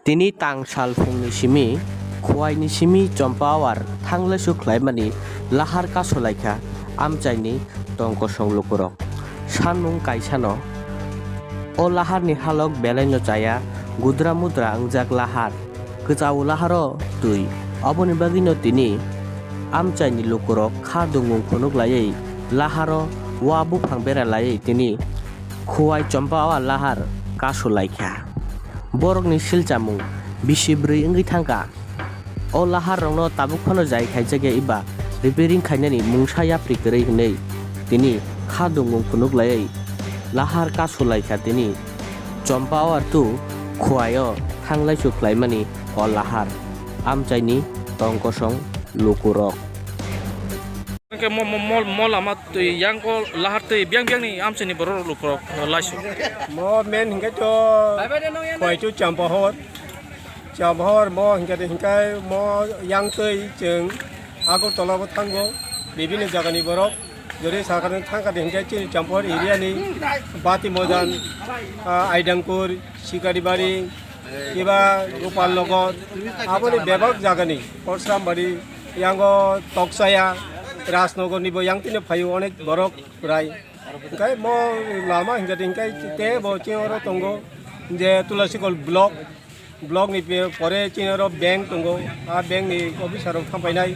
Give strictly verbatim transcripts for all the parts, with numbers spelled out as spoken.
Tini tang sal phungni simi, Khowai ni simi Champawar thanglaisu khlaimani lahar kasulaikha amchaini tongkosong lukurok. Sanmung kaisano o laharni halok belaino chaya, gudra mudra wngjak lahar, kwchao laharo twi. Oboni bagwino tini amchaini lukurok kha dungmung phunuk laiwi laharo wa buphang bera laiwi tini Khowai Champawar lahar kasulaikha. Borokni silchamung bisi bwrwi wngwi thangkha. O laharrokno tabuk phano jai khaijak ya eba repairing khainani mungsa yapri kwrwi hwnwi tini kha dungmung phunuk laiwi lahar kasulaikha tini Champawar to Khowai-o thanglaisu khlaimani o lahar amchaini tongkosong lukurok. Hwnkhe mo, mo, mo, mo lama twi yang o lahar twi biyang biyang ni amchaini borok rok lukurok laisu. Mo main hwnkhe to Khowai to Champawar. Champawar mo hwnkhe de hwnkhe mo yang twi chwng Agartala bo thango, bibini jagani borok. Jori sakani thangkha de hwnkhe chini Champawar area ni Bati Mojan, ah, Aidangkur, Sikaribari, kiba Gopal Nagar, aboni bebak jagani, Porsuram Bari, yango Tokchaya, Rajnagar ni bo yang tini phaio onek borok kwrai. Hwnkhe mo lama hwnkhe de hwnkhe tei bo chini oro tongo je Tulasikol block, block ni pe-, pore chini oro bank tongo, a bank ni officer rok thang painai,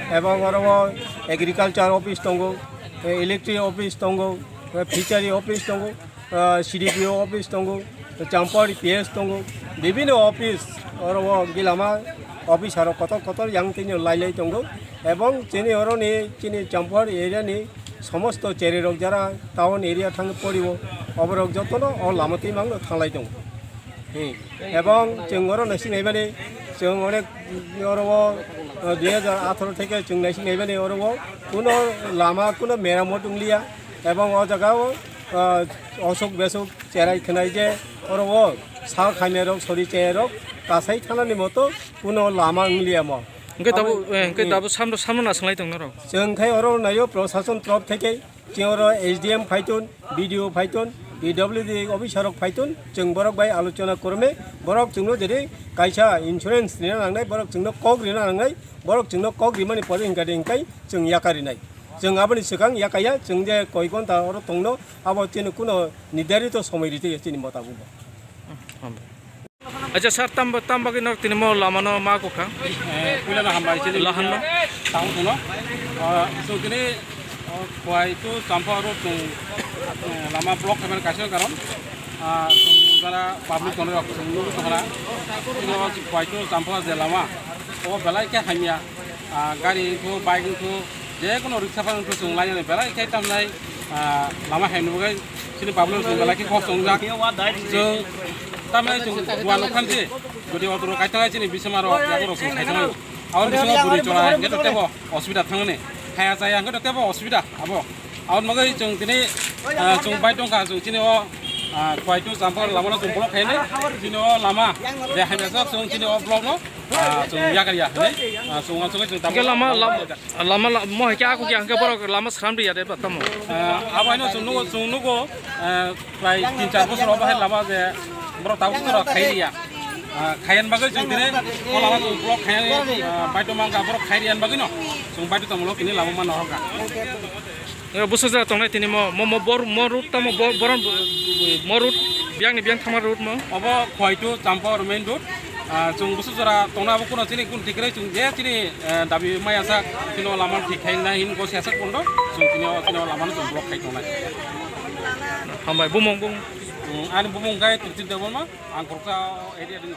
ebong oro o agriculture office tongo, electric office tongo, fishery office tongo, ah, C D P O office tongo, Champawar P S tongo, bibino office oro o gilama officer rok kotor kotor yang tini lai lai tongo, ebong chini oro ni chini Champawar area ni somosto cherai rok jara town area thang poriwo, oborok jotono o lama twi mangno thanglai tongo. Hmm. Ebong chwng oro naising naimani, chwng onek oro o, o, dui hajar atharo theke chwng naising naimani oro o kuno lama kuno meramot wngliya, ebong o jaga o, o, osuk besuk cherai khwnai je oro o sal khaimya rok sori chaya rok kasai thanani moto kuno lama wngliya mo. Hwnkhe tabuk, Abo, eh, hwnkhe hmm. Tabuk samno, samno nasinglai tong norok. Chwng khai oro naio prosason trop theke, chwng oro S D M phaitun, B D O phaitun, P W D officer rok phaitun, chwng borok bai alochona kwrwngwi borok chwngno jodi kaisa insurance rina nangnai, borok chwngno kok rina nangnai, borok chwngno kok rimani pore hwnkhe de hwnkhe chwng yakarinai. Chwng aboni swkang yakaya, chwng je koi ghonta oro tongno, abo chini kuno nirdharito somoi ritwi chini motabuk bo. Acha sir, tam, tam bagwi nok tini mo lama no ma kokha? Eh, puila no hambai chini. Lahan no? Tang kuno. Ah, so tini, oh, Khowai to Champawar road tong, eh, lama block khaimani kaisa karon. Ah, so jara public kono rok tong nuru tongla. Tini o Khowai to Champawar je lama. O belai khe hamya. Ah, gari to, bike to, je kono riksa phano to chwng lainani belai khe tamnai, ah, lama hamya bagwi. Chini public rok belai khe kok tongjak. Chwng tamni chwng duan rok khan se, jodi auto rok kaithang hai chini bisima rok, yago rok chwng kaithang hai. Aboni bisingo bwrwi chora hwnkhe to tebo osubida thangmani. Haya chaya hwnkhe to tebo osubida abo. Aboni bagwi chwng tini, ah, chwng bai tongkha, chwng chini o, ah, Khowai to Champawar lama no chwng block khainai. Chini o lama je hamya jak chwng chini o block no, ah, chwng yakar ya hinwi, ah, chwng uansugwi chwng tabuk. Hwnkhe lama, lama, lama, la-, mo hai khe ako khe hwnkhe borok lama sram ri ya de ba tamo. Ah, abo haino chwng nugo, chwng nugo, ah, prai tin char bosor obo hai lama je borok tabuk jora khai ri ya. Ah, khaiyan bagwi chwng tini o lama chwng block khai, ah, baito mangkha borok khai ri yan bagwi no chwng baito tongmolo tini lama ma norok kha. Yo, busu jora tongnai tini mo, mo, mo, bor, mo road tamo, bor, boron, mo road, biyang ni biyang thama road mo. Obo Khowai to Champawar main road. Ah, chwng busu jora tongna abo kuno chini kun tikrai chwng je chini, eh, dabi maya sak, chini o lama thik khai na hin go siya sak kondo, chwng chini o, chini o lama no chwng block khai tongnai. Hambai, bumung, bumung. Hmm, ani bumung kai Tripti Debbarma, ang Khoroksa area dino.